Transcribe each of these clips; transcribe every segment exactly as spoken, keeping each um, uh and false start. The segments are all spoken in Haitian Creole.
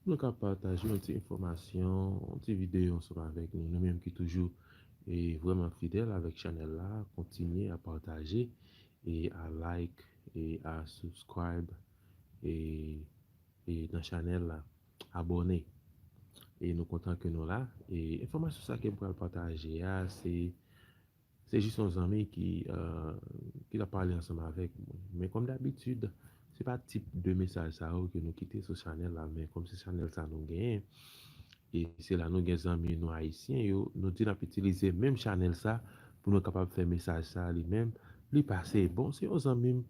Nou ka pataje yon ti enfòmasyon, yon ti videyo ansanm avèk nou. Nou menm ki toujou e vrèman fidèl avèk chanèl la, kontinye a pataje e a like e a subscribe e, e nan chanèl la. Abòne. E nou kontan ke nou la. E enfòmasyon sa ke m pral pataje a, se se jis yon zanmi ki, uh, ki t ap pale ansanm avèk mwen. Men kòm dabitid, se pa tip de mesaj sa yo ke nou kite sou chanèl la, men kòm se chanèl sa nou genyen, e se la nou gen zanmi nou ayisyen yo, nou di n ap itilize menm chanèl sa pou nou kapab fè mesaj sa li menm, li pase. Bon, se yon zanmi m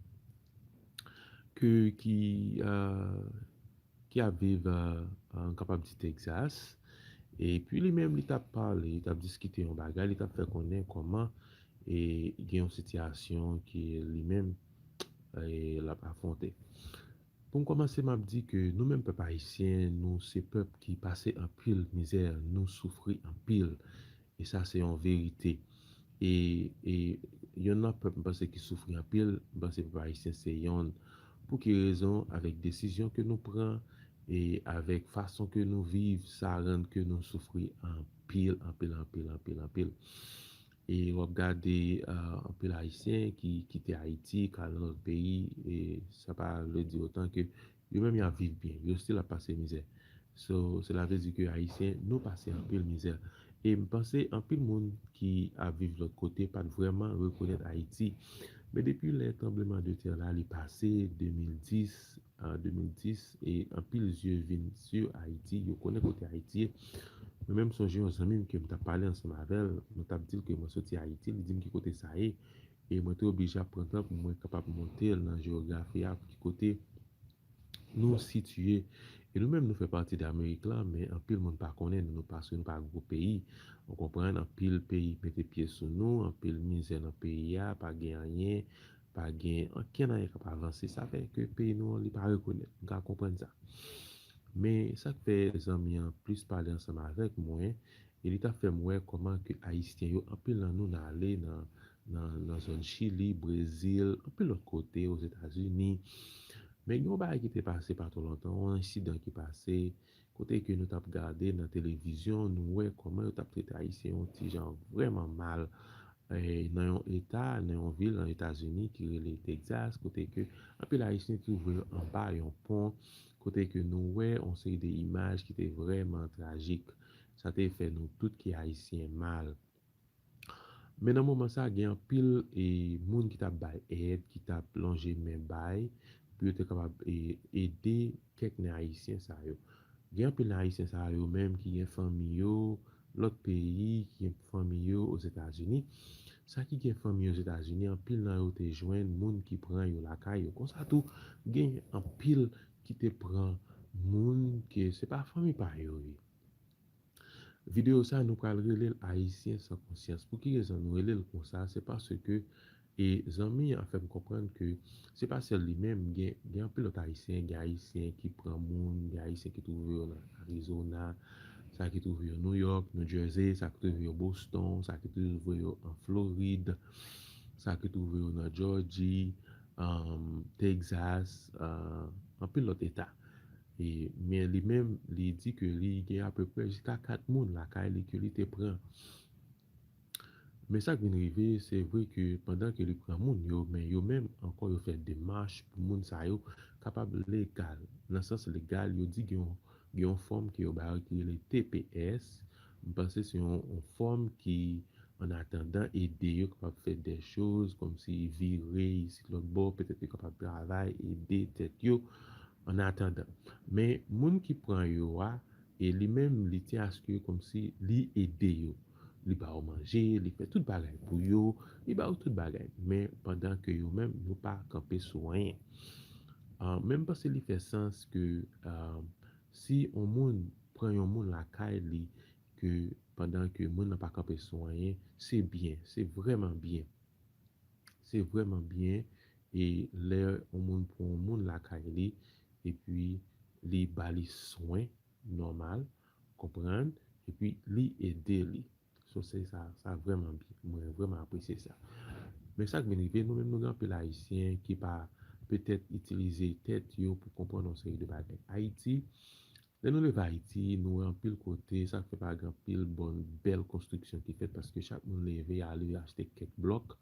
ke, ki, uh, ki ap viv, uh, uh, kapab di Texas. Epi li menm, li t ap pale, li t ap diskite yon bagay, li t ap fè konnen kòman e gen yon sitiyasyon ke li menm e l ap afwonte. Pou m kòmanse, m ap di ke nou menm pèp ayisyen, nou se pèp ki pase anpil mizè, nou soufri anpil. E sa se yon verite. E, e yonn nan pèp m panse ki soufri anpil, m panse pèp ayisyen se yonn. Pou ki rezon? Avèk desizyon ke nou pran e avèk fason ke nou viv, sa rann ke nou soufri anpil, anpil, anpil, anpil, anpil. E w ap gade, uh, anpil ayisyen ki kite Ayiti, k al nan lòt peyi, e sa pa vle di otan ke yo menm y ap viv byen, yo still ap pase mizè. So, cela veut dire ke ayisyen, nou pase anpil mizè. E m panse anpil moun ki ap viv lòt kote pa t vrèman rekonèt Ayiti. Men depi lè tranbleman de tè la, li pase de mil dis, an de mil dis, e anpil zye vin sou Ayiti, yo konnen kote Ayiti ye. Mwen menm sonje yon zanmi m ke m t ap pale ansanm avè l, mwen t ap di l ke mwen soti Ayiti, li di m ki kote sa ye. E mwen te oblije ap pran tan pou mwen kapab montre l nan jewografi a, pou ki kote nou sitiye. E nou menm, nou fè pati de Amerik la, men anpil moun pa konnen nou, nou paske nou pa gwo peyi. Ou konprann, anpil peyi mete pye sou nou, anpil mizè nan peyi a, pa gen anyen, pa gen ankenn anyen k ap avanse. Sa fè ke peyi nou an, li pa rekonèt. Nou ka konprann sa. Men sa k fè zanmi an plis pale ansanm avèk mwen, e li t ap fè m wè kòman ke ayisyen yo, anpil nan nou, n ale nan, nan, nan zòn Chili, Brezil, anpil lòt kote, Ozetazini. Men gen yon bagay ki te pase pa twò lontan, yon ensidan ki pase, kote ke nou t ap gade nan televizyon, nou wè kòman yo t ap trete ayisyen yon ti jan vrèman mal, e, nan yon eta, nan yon vil nan Etazini ki rele Texas, kote ke anpil ayisyen twouve yo anba yon pon, kote ke nou wè yon seri de imaj ki te vrèman trajik. Sa te fè nou tout ki ayisyen mal. Men nan moman sa, gen anpil, e, moun ki t ap bay èd, ki t ap lonje men bay, pou yo te kapab, e, ede kèk nan ayisyen sa yo. Gen anpil nan ayisyen sa yo menm ki gen fanmi yo lòt peyi, ki gen fanmi yo Ozetazini. Sa ki gen fanmi yo Ozetazini, anpil nan yo te jwenn moun ki pran yo lakay yo. Konsa tou, gen anpil ki te pran moun ke se pa fanmi pa yo ye. Videyo sa, nou pral rele l Ayisyen san konsyans. Pou ki rezon nou rele l konsa? Se paske, e, zanmi an fè m konprann ke se pa sèl li menm, gen, gen anpil lòt Ayisyen, gen Ayisyen ki pran moun, gen Ayisyen ki twouve yo nan Arizona, sa ki twouve yo New York, New Jersey, sa ki twouve yo Boston, sa ki twouve yo an Florid, sa ki twouve yo nan Jòji, um, Texas, uh, anpil lòt eta. E, men li menm, li di ke li gen apeprè jiska kat moun lakay li ke li te pran. Men sa k vin rive, se vre ke pandan ke li pran moun yo, men yo menm ankò yo fè demach pou moun sa yo kapab legal. Nan sans legal, yo di gen yon, gen yon fòm ke yo ba yo ki rele T P S. M panse se yon, yon fòm ki, an atandan, ede yo kapab fè de choz, kòmsi vire isit lòt bò, petèt yo kapab travay, ede tèt yo, an atandan. Men moun ki pran yo a, e li menm, li tyen aske kòmsi li ede yo. Li ba yo manje, li fè tout bagay pou yo, li ba yo tout bagay. Men pandan ke yo menm, yo pa kanpe sou anyen. Ah, men m panse li fè sans ke, ah, si yon moun pran yon moun lakay li, ke pandan ke moun nan pa kanpe sou anyen, se byen, se vrèman byen. Se vrèman byen, e lè yon moun pran yon moun lakay li, epi li ba li swen nòmal, konprann, epi li ede li. So, se sa, sa vrèman byen. Mwen vrèman apresye sa. Men sa k vin rive, nou menm nou gen anpil Ayisyen ki pa petèt itilize tèt yo pou konprann yon seri de bagay. Ayiti, Lè nou leve Ayiti, nou wè anpil kote, sa k fè pa gen anpil bon, bèl konstriksyon ki fèt, paske chak moun leve, ale achte kèk blòk,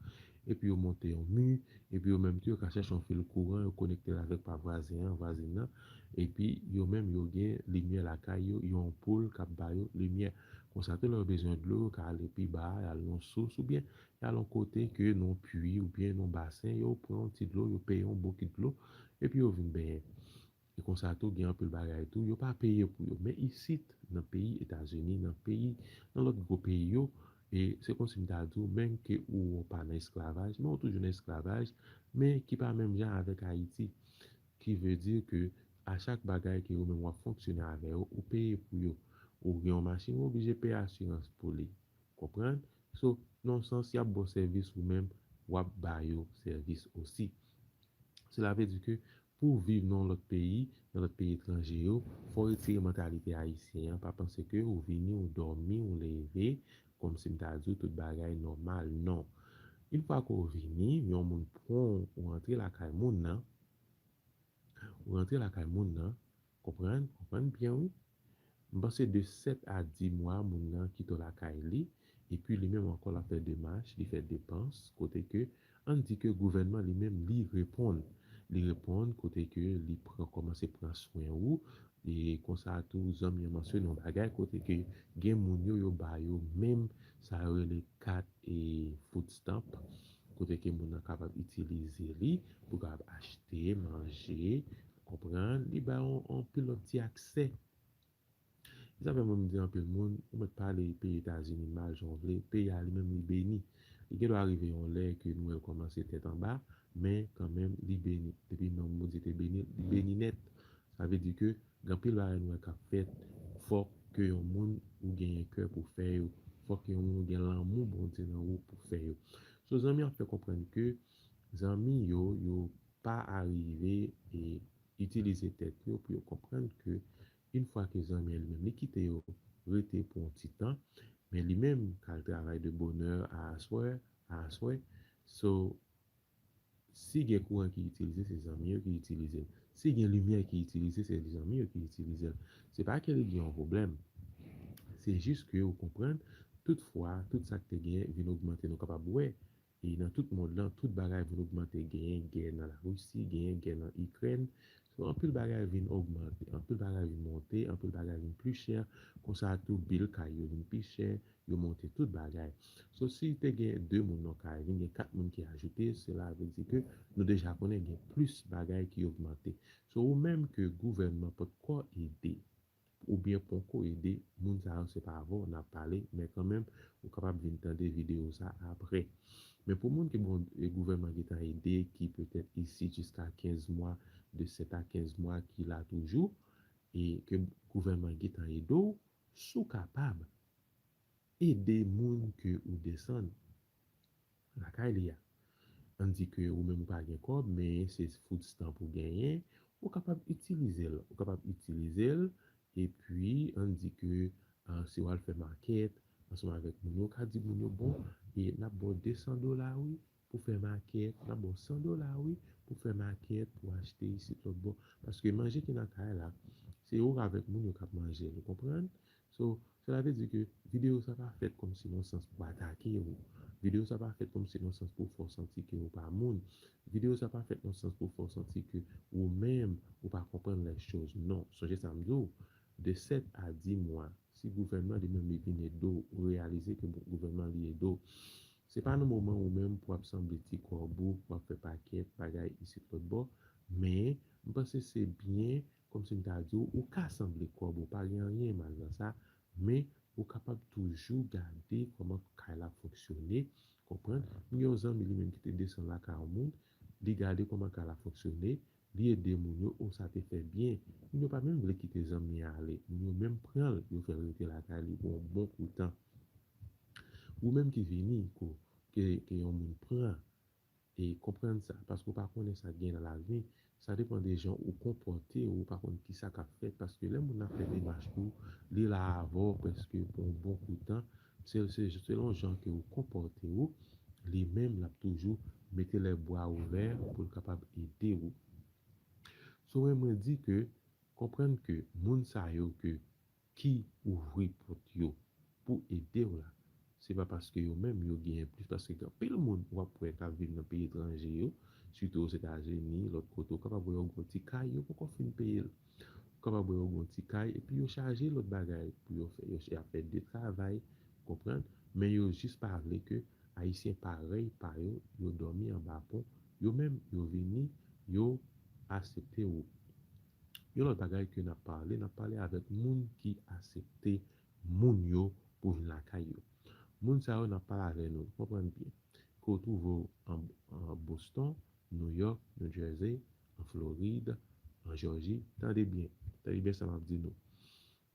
epi yo monte yon mi, epi yo menm tou, yo ka chèche yon fil kouran, yo konekte l avèk pa vwazen an, vwazen nan, epi yo menm, yo gen limyè lakay yo, yon anpoul k ap ba yo limyè. Konsa tou, lè yo bezwen dlo, yo ka ale pi ba, y al nan sous, oubyen y al yon kote ke nan pwi, oubyen nan basen, yo pran yon ti dlo, yo peye yon bokit dlo, epi yo vin benyen. E konsa tou, gen anpil bagay tou, yo pa peye pou yo. Men isit, nan peyi Etazini, nan peyi, nan lòt gwo peyi yo, e se kòmsi m ta di w, menm ke ou pa nan esklavaj, men ou toujou nan esklavaj, men ki pa menm jan avèk Ayiti. Ki vle di ke a chak bagay ke ou menm w ap fonksyone avè yo, ou peye pou yo. Ou gen yon machin, ou oblije peye asirans pou li. Konprann? So, nan yon sans, y ap ba w sèvis ou menm, w ap ba yo sèvis osi. Sela vle di ke pou w viv nan yon lòt peyi, nan lòt peyi etranje yo, fò w retire mantalite ayisyen an. Pa panse ke ou vini, ou dòmi, ou leve, kòmsi m ta di w tout bagay nòmal. Non. Yon fwa ke w vini, yon moun pran w, ou rantre lakay moun nan, ou rantre lakay moun nan, konprann, konprann byen wi. M panse de sèt a dis mwa moun nan kite w lakay li, epi li menm ankò l ap fè demach, li fè depans, kote ke, ann di ke gouvènman li menm li reponn. Li reponn kote ke li pran, kòmanse pran swen ou, e konsa tou zanmi an mansyone yon bagay kote ke gen moun yo, yo ba yo menm sa yo rele kat e food stamp, kote ke moun nan kapab itilize li pou kapab achte, manje, konprann, li ba yon, yon anpil lòt ti aksè. E sa fè mwen m di anpil moun, ou mèt pale peyi Etazini mal jan w vle, peyi a li menm li beni. Li gen dwa rive yon lè ke nou wè l kòmanse tèt anba, men kanmenm li beni. Depi non Bondye te beni l, li beni nèt. Sa vle di ke gen anpil bagay nou wè k ap fèt, fòk ke yon moun ou genyen kè pou fè yo, fòk ke yon moun ou gen lanmou Bondye nan ou pou fè yo. So zanmi an fè konprann ke zanmi yo, yo pa arive e itilize tèt yo pou yo konprann ke yon fwa ke zanmi an li menm li kite yo rete pou yon ti tan, men li menm k al travay de bonè a aswè, a aswè. So, si gen kouran ki itilize, se zanmi yo ki itilize l. Si gen limyè ki itilize, se zanmi yo ki itilize l. Se pa ke li gen yon pwoblèm. Se jis ke ou konprann, tout fwa, tout sa k te gen vin ogmante, nou kapab wè. E nan tout mond lan, tout bagay vin ogmante. Genyen gè nan Larisi, genyen gè nan Ikrèn. So, anpil bagay vin ogmante, anpil bagay vin monte, anpil bagay vin pli chè. Konsa tou, bil kay yo vin pi chè, yo monte tout bagay. So, si te gen de moun nan kay, vin gen kat moun ki ajoute, sela vle di ke nou deja konnen gen plis bagay ki ogmante. So, ou menm ke gouvènman potko ede, oubyen poko ede, moun sa yo se pa avè w n ap pale, men kanmenm, ou kapab vin tande videyo sa apre. Men pou moun ke bon, e gouvènman gentan ede, ki petèt isit jiska kenz mwa, de sèt a kenz mwa ki la toujou, e ke gouvènman gentan ede w, si w kapab, ede moun ke ou desann lakay li a. Ann di ke ou menm ou pa gen kòb, men se food stamp ou genyen, ou kapab itilize l. Ou kapab itilize l, epi ann di ke, ah, si w al fè makèt, ansanm avèk moun yo, ou ka di moun yo, bon, e n ap ba w de san dola, wi, pou fè makèt, n ap ba w san dola, wi, pou fè makèt, pou achte isit lòt bò. Paske manje ki nan kay la, se ou avèk moun yo k ap manje l, ou konprann? So, sela vle di ke videyo sa pa fèt kòmsi nan sans pou atake ou. Videyo sa pa fèt kòmsi nan sans pou fè w santi ke ou pa moun. Videyo sa pa fèt nan sans pou fè w santi ke ou menm, ou pa konprann lè choz. Non, sonje sa m di w, de sèt a dis mwa, si gouvènman li menm li vin ede w, ou reyalize ke bon, gouvènman li ede w. Se pa nan moman ou menm pou ap sanble ti kòb ou, pou ap fè pakèt bagay isit lòt bò, men m panse se byen, kòmsi m ta di w, ou ka sanble kòb ou, pa gen anyen mal nan sa, men ou kapab toujou gade kòman kay la fonksyone, konprann? M gen yon zanmi li menm ki te desann lakay yon moun, li gade kòman kay la fonksyone, li ede moun yo, o sa te fè byen. Moun yo pa menm vle kite zanmi an ale. Moun yo menm pran l, yo fè l rete lakay li pou yon bon kou tan. Ou menm ki vini, ke, ke yon moun pran, e konprann sa, paske w pa konnen sa k gen nan lavni. Sa depann de jan ou konpòte w, ou pa konn ki sa k ap fèt, paske lè moun nan ap fè demach pou li la avè w prèske pou yon bon kou tan, se, se, selon jan ke ou konpòte w, li menm l ap toujou mete lè bra ouvè pou l kapab ede w. So, mwen, mwen di ke Konprann ke moun sa yo ke ki ouvri pòt yo pou ede w la, se pa paske yo menm yo genyen plis, paske gen anpil moun w ap wè k ap viv nan peyi etranje yo, sitou Ozetazini, lòt kote, ou kapab wè yo gen yon ti kay, yo poko fin peye l. Ou kapab wè yo gen yon ti kay, epi yo chaje lòt bagay pou yo fè. Yo ch- y ap fè de travay, konprann, men yo jis pa vle ke Ayisyen parèy pa yo, yo dòmi anba pon, yo menm, yo vini, yo aksepte ou. Yon lòt bagay ke n ap pale, n ap pale avèk moun ki aksepte moun yo pou vin lakay yo. Moun sa yo n ap pale avè nou, konprann byen. Ke w twouve w an, an Boston, New York, New Jersey, an Florid, an Jòji, tande byen, tande byen sa m ap di nou.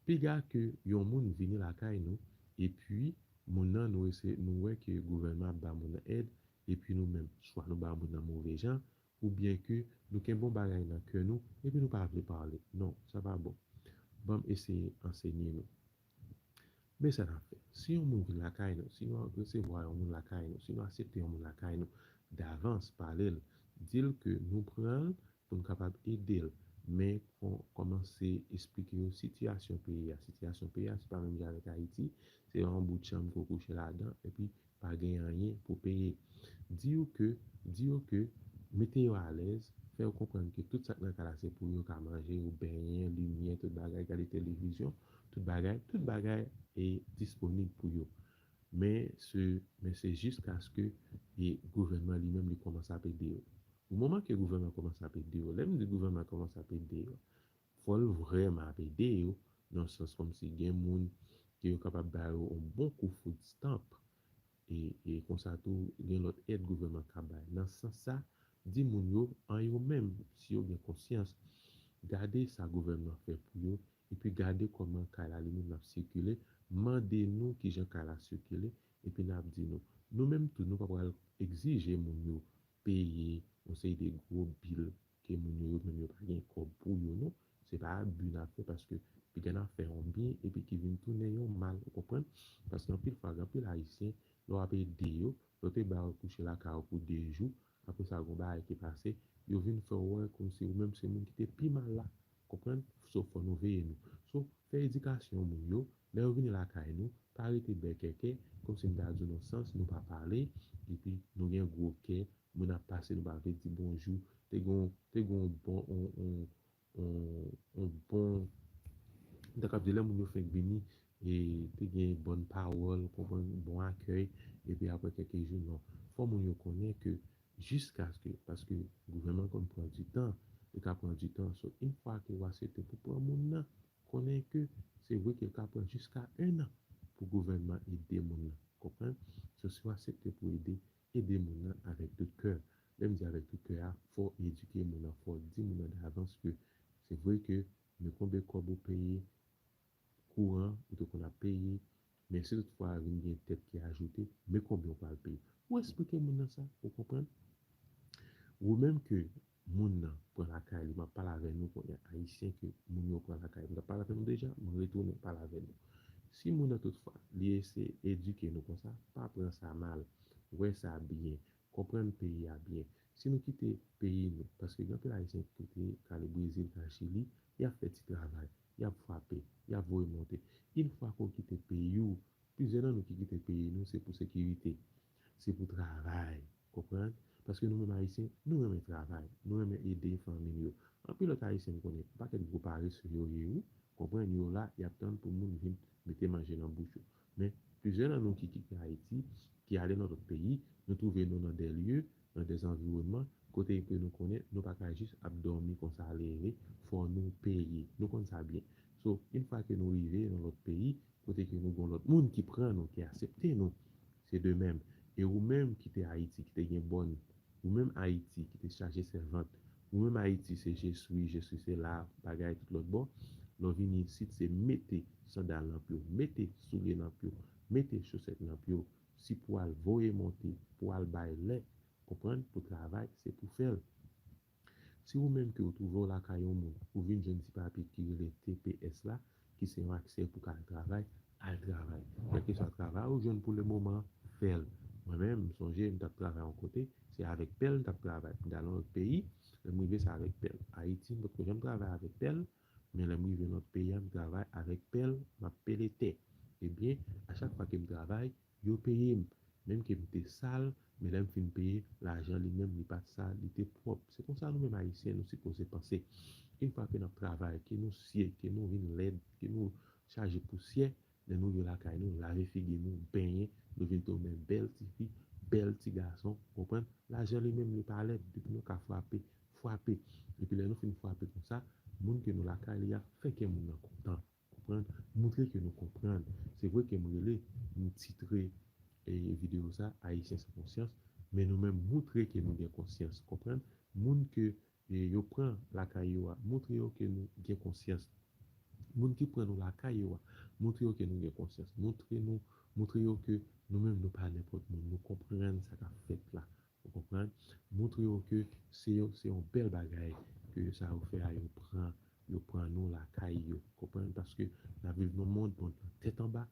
Piga ke yon moun vini lakay nou, epi moun nan nou eseye, nou wè ke gouvènman ap ba moun nan èd, epi nou menm, swa nou ba moun nan move jan, oubyen ke nou kenbe yon bagay nan kè nou, epi nou pa vle pale. Non, sa pa bon. Ban m eseye ansenye nou. Men sa n ap fè. Si yon moun vin lakay nou, si nou resevwa yon moun lakay nou, si nou aksepte yon moun lakay nou, davans, pale l, di l ke nou pran l pou n kapab ede l. Men kon, kòmanse esplike yo sitiyasyon peyi a. Sitiyasyon peyi a, se pa menm jan avèk Ayiti. Se yon bout chanm ke w kouche ladan, epi pa gen anyen pou peye. Di yo ke, di yo ke, mete yo alèz, fè yo konprann ke tout sa k nan kay la se pou yo ka manje, yo benyen, limyè, tout bagay, gade televizyon, tout bagay, tout bagay e disponib pou yo. Men se, men se jiskaske e gouvènman li menm li kòmanse ap ede yo. Ou moman ke gouvènman kòmanse ap ede yo, lè m di gouvènman kòmanse ap ede yo, fò l vrèman ap ede yo, nan sans kòmsi gen moun ke yo kapab ba yo yon bon kou food stamp. E, e konsa tou, gen lòt èd gouvènman ka bay. Nan sans sa, di moun yo, an yo menm, si yo gen konsyans, gade sa gouvènman fè pou yo, epi gade kòman kay la li menm l ap sikile, mande nou kijan kay la sikile, epi n ap di nou. Nou menm tou, nou pa pral egzije moun yo peye yon seri de gwo bil ke moun yo, yo menm yo pa gen kòb pou yo, non. Se pa abi n ap fè, paske piga n ap fè yon byen epi ki vin tounen yon mal, ou konprann? Paske anpil fwa, gen anpil Ayisyen, lè w ap ede yo, lè w te ba yo kouche lakay ou pou de jou, apre sa, gen yon bagay ki pase, yo vin fè w wè kòmsi ou menm se moun ki te pi mal la, konprann? So, fò nou veye nou. So, fè edikasyon moun yo, lè yo vini lakay nou, pa rete bèkèkè, kòmsi m ta di w nan sans, nou pa pale, epi nou gen gwo kè, moun ap pase, nou pa vle di bonjou. Te gon, te gon bon, on, on, on, on bon, m ta kab di lè moun yo fenk vini, e te gen bòn pawòl, konprann, bon akèy, epi apre kèk jou, non. Fò moun yo konnen ke jiskaske, paske gouvènman konn pran di tan, li ka pran di tan. So, yon fwa ke w aksepte pou pran moun nan, konnen ke se vre ke l ka pran jiska en an pou gouvènman ede moun nan. Konprann? So, si w aksepte pou ede, ede moun nan avèk tout kè. Lè m di avèk tout kè a, fò w edike moun nan, fò w di moun nan davans ke se vre ke men konbe kòb ou peye kouran, ou te konn ap peye, men si toutfwa vin gen tèt ki ajoute, men konbyen w pral peye. Ou eksplike moun nan sa, ou konprann? Ou menm ke moun nan pran lakay li, m ap pale avè nou kounye a, Ayisyen ke moun yo pran lakay, m t ap pale avè nou deja, m retounen pale avè nou. Si moun nan toutfwa, li eseye edike nou konsa, pa pran sa mal, wè sa byen, konprann peyi a byen. Si nou kite peyi nou, paske gen anpil Ayisyen ki kite k ale Brezil, k al Chili, y ap fè ti travay, y ap frape, y ap voye monte. Yon fwa ke w kite peyi w, plizyè nan nou ki kite peyi nou, se pou sekirite, se pou travay, konprann? Paske nou menm Ayisyen, nou renmen travay, nou renmen ede fanmi n yo. Anpil lòt Ayisyen m konnen, yon pakèt gwo parese yo ye wi, konprann, yo la, y ap tann pou moun vin mete manje nan bouch yo. Men, plizyè nan nou ki kite Ayiti, ki ale nan lòt peyi, nou twouve nou nan de lye, nan de zanviwònman, kote ke nou konnen nou pa ka jis ap dòmi konsa leve, fò nou peye. Nou konn sa byen. So, yon fwa ke nou rive nan lòt peyi, kote ke nou gen lòt moun ki pran nou, ki aksepte nou, se de menm. E ou menm ki te Ayiti, ki te gen bòn, ou menm Ayiti, ki te chaje sèvant, ou menm Ayiti, se je suis, je suis cela, bagay tout lòt bò, lè w vini isit, se mete sandal nan pye w, mete soulye nan pye w, mete chosèt nan pye w, si pou al voye monte, pou al bay lè, konprann, pou travay, se pou fè l. Si ou menm ke w twouve w lakay yon moun, ou vin jwenn ti papye ki rele T P S la, ki se yon aksè pou ka al travay, al travay. Kèlkeswa travay ou jwenn pou le moman, fè l. Mwen menm, m sonje, m t ap travay yon kote, se avèk pèl m t ap travay. M t al nan lòt peyi, lè m rive, se avèk pèl. Ayiti, m potko janm travay avèk pèl, Men lè m rive nan lòt peyi a, m travay avèk pèl, m ap pele tè. Ebyen, a chak fwa ke m travay, yo peye m. Menm ke m te sal, men lè m fin peye, lajan li menm, li pa t sal, li te pwòp. Se konsa nou menm Ayisyen, nou sipoze panse. Yon fwa ke n ap travay, ke nou sye, ke nou vin lèd, ke nou chaje pousyè, lè nou rive lakay nou, lave figi nou, benyen, nou vin tounen bèl tifi, bèl ti gason, konprann? Lajan li menm, li pa lèd, depi nou ka frape, frape. Epi lè nou fin frape konsa, moun ke nou lakay li a, fè kè moun nan kontan. Konprann? Moutre ke nou konprann. Se vre ke m rele, m titre e videyo sa, Ayisyen san konsyans, men nou menm moutre ke nou gen konsyans. Konprann? Moun ke e yo pran lakay yo a, moutre yo ke nou gen konsyans. Moun ki pran nou lakay yo a, moutre yo ke nou gen konsyans. Moutre nou, moutre yo ke nou menm nou pa nenpòt moun. Nou konprann sa k ap fèt la. Ou konprann? Moutre yo ke se yon, se yon bèl bagay ke sa yo fè a, yo pran, yo pran nou lakay yo. Konprann? Paske n ap viv nan mond, mond lan tèt anba.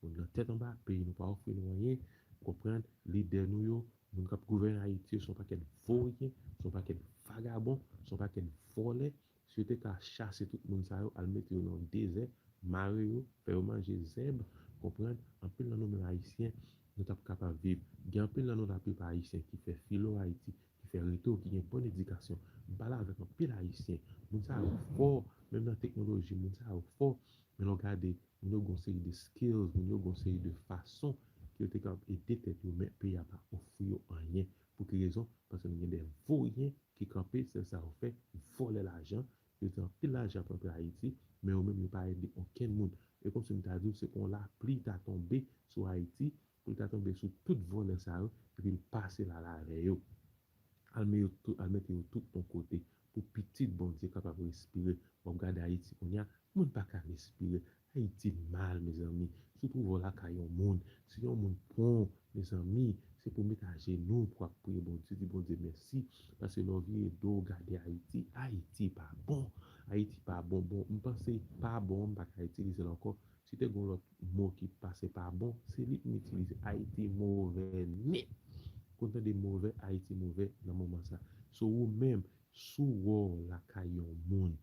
Mond lan tèt anba, peyi nou pa ofri nou anyen. Konprann? Lidè nou yo, moun k ap gouvène Ayiti yo, se yon pakèt voryen, se yon pakèt vagabon, se yon pakèt vòlè. Si yo te ka chase tout moun sa yo, al mete yo nan yon dezè, mare yo, fè yo manje zèb, konprann? Anpil nan nou menm Ayisyen, nou t ap kapab viv. Gen anpil nan nou laplipa Ayisyen ki fè filo Ayiti, ki fè reto, ki gen bòn edikasyon. M pale avèk anpil Ayisyen. Moun sa yo fò, menm nan teknoloji, moun sa yo fò. Men lè w gade, moun yo gen yon seri de skills, moun yo gen yon seri de fason ke yo te kapab ede tèt yo, men peyi a pa ofri yo anyen. Pou ki rezon? Paske nou gen de voryen ki kanpe, sèl sa yo fè, vòlè lajan. Yo di anpil lajan ap rantre Ayiti, men yo menm yo pa ede okenn moun. E kòmsi m ta di w, se kon lapli ta tonbe sou Ayiti, pou l ta tonbe sou tout vòlè sa yo, epi l pase l al avè yo. Al mete yo tout, al mete yo tout yon kote, pou pitit Bondye kapab respire. W ap gade Ayiti kounye a, moun pa ka respire. Ayiti mal, mezanmi. Si w twouve w lakay yon moun, si yon moun pran w, mezanmi, se pou w met ajenou pou w ap priye Bondye, di Bondye mèsi. Paske lè w vire do w gade Ayiti, Ayiti pa bon. Ayiti pa bon. Bon, m panse pa bon, m pa ka itilize l ankò. Si te gen yon lòt mo ki pase pa bon, se li pou m itilize. Ayiti move nèt. Kontan de move, Ayiti move nan moman sa. So ou menm, si w wè w lakay yon moun,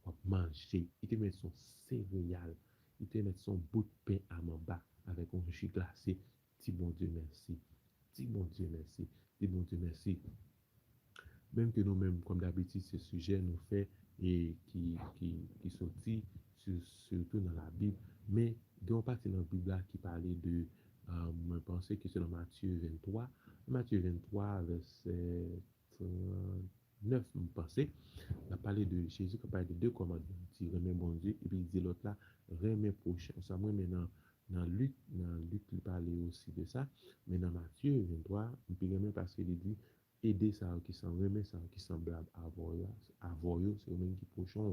w ap manje, li te mèt se yon sereyal, li te mèt se yon bout pen a manba avèk yon ji glase, di Bondye mèsi. Di Bondye mèsi. Di Bondye mèsi. Menm ke nou menm, kòm dabitid, se sijè nou fè e ki, ki, ki soti si- sitou nan Labib. Men gen yon pati nan Bib la ki pale de, ah, mwen panse ke se nan Matye venntwa. Matye venntwa, vèsè trannèf, m panse. L ap pale de Jezi k ap pale de de kòmandman. Li di renmen Bondye, epi li di lòt la, renmen pwochen w. Sa m renmen nan, nan Lik, nan Lik, li pale osi de sa. Men nan Matye venntwa, m pi renmen paske li di, ede sa yo ki san, renmen sa yo ki sanblab avè w yo, avè w yo, se yo menm ki pwochen w.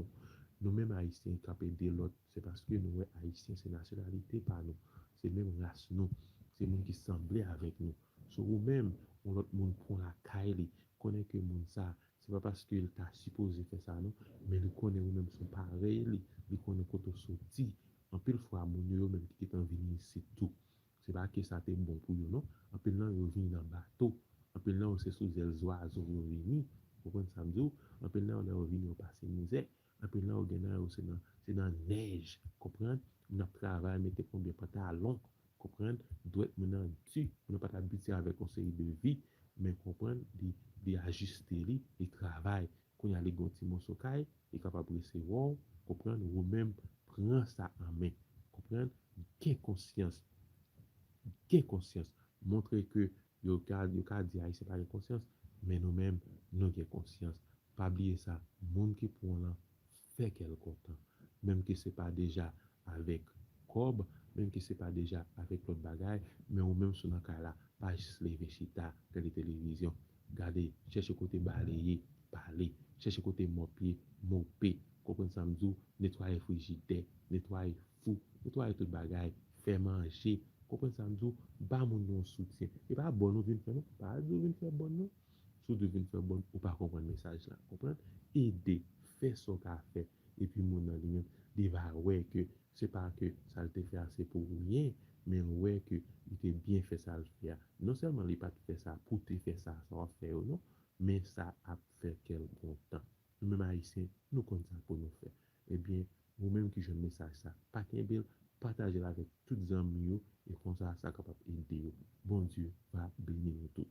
Nou menm Ayisyen k ap ede lòt, se paske nou wè Ayisyen se nasyonalite pa nou, se menm ras nou, se moun ki sanble avèk nou. So ou menm, yon lòt moun pran lakay li, konnen ke moun sa, se pa paske l ta sipoze fè sa non, men li konnen ou menm se yon parèy li, li konnen kote w soti. Anpil fwa, moun yo, yo menm ki gentan vini isit tou. Se pa ke sa te bon pou yo non. Anpil nan yo vini nan bato. Anpil nan yo se sou zèl zwazo yo vini. Konprann sa m di w? Anpil nan yo lè yo vini yo pase mizè. Anpil nan yo gen nan yo se nan, se nan nèj. Konprann? Moun ap travay, mete konbyen pantalon. Konprann? Dwèt moun nan di. Moun nan pa t abitye avèk yon seri de vi. Men konprann, li, li ajiste li, li travay. Kounye a li gen yon ti moso kay, li kapab resevwa w, konprann, ou menm pran sa an men. Konprann? Gen konsyans. Gen konsyans. Montre ke yo ka, yo ka di Ayisyen pa gen konsyans, men nou menm, nou gen konsyans. Pa bliye sa, moun ki pran w lan, fè kè l kontan. Menm ke se pa deja avèk kòb, menm ke se pa deja avèk lòt bagay, men ou menm si w nan kay la, pa jis leve chita, gade televizyon. Gade, chèche kote baleye, bale. Chèche kote mòp ye, mope. Konprann sa m di w? Netwaye frijidè, netwaye fou, netwaye tout bagay, fè manje. Konprann sa m di w? Ba moun nan yon soutyen. E pa bòn ou vin fè non, pa di w vin fè bòn non. Si w di w vin fè bòn, ou pa konprann mesaj la. Konprann? Ede, fè sa w ka fè. Epi moun nan li menm, li va wè ke se pa ke sa l te fè a se pou ou byen, men l wè ke li te byen fè sa l fè a. Non sèlman li pa t fè sa pou te fè sa, sa w ap fè yo non, men sa ap fè kè l kontan. Nou menm Ayisyen, nou konn sa pou nou fè. ebyen, ou menm ki jwenn mesaj sa, pa kenbe l, pataje l avèk tout zanmi yo, e konsa sa kapab ede yo. Bondye va beni nou tout.